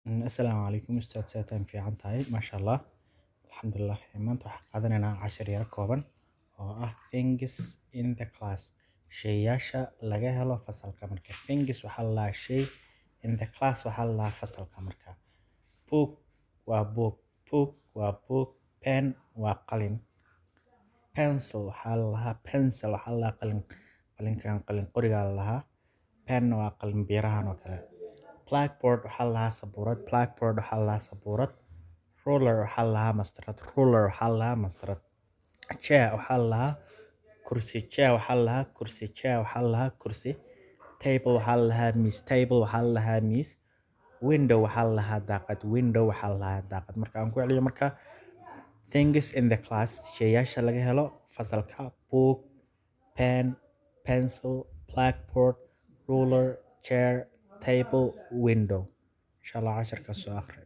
Asalaamu calaykum ustaad, saataan fiican tahay, maasha Allah, alxamdulilah. Maanta waxaan qaadanaynaa cashar yaro kooban oo ah things in the class, sheeyaasha laga helo fasalka. Marka things waxaa la dhahaa shay, in the class waxaa la dhahaa fasalka. Marka book waa book, book waa book. Pen waa qalin. Pencil waxaa la dhahaa, pencil waxaa la dhahaa qalin, qalinkan qalin qorigaa la dhahaa. Pen waa qalin biirahan oo kale. Blackboard waxaa la dhahaa sabuurad, blackboard waxaa la dhahaa sabuurad. Ruler waxaa la dhahaa mastarad, ruler waxaa la dhahaa mastarad. Chair waxaa la dhahaa kursi, chair waxaa la dhahaa kursi, chair waxaa la dhahaa kursi. Table waxaa la dhahaa miis, table waxaa la dhahaa miis. Window waxaa la dhahaa daaqad, window waxaa la dhahaa daaqad. Marka aan ku celiyo marka, things in the class, sheeyaasha laga helo fasalka: book, pen, pencil, blackboard, ruler, chair, table, window. Insha Allah casharkaas soo akhri.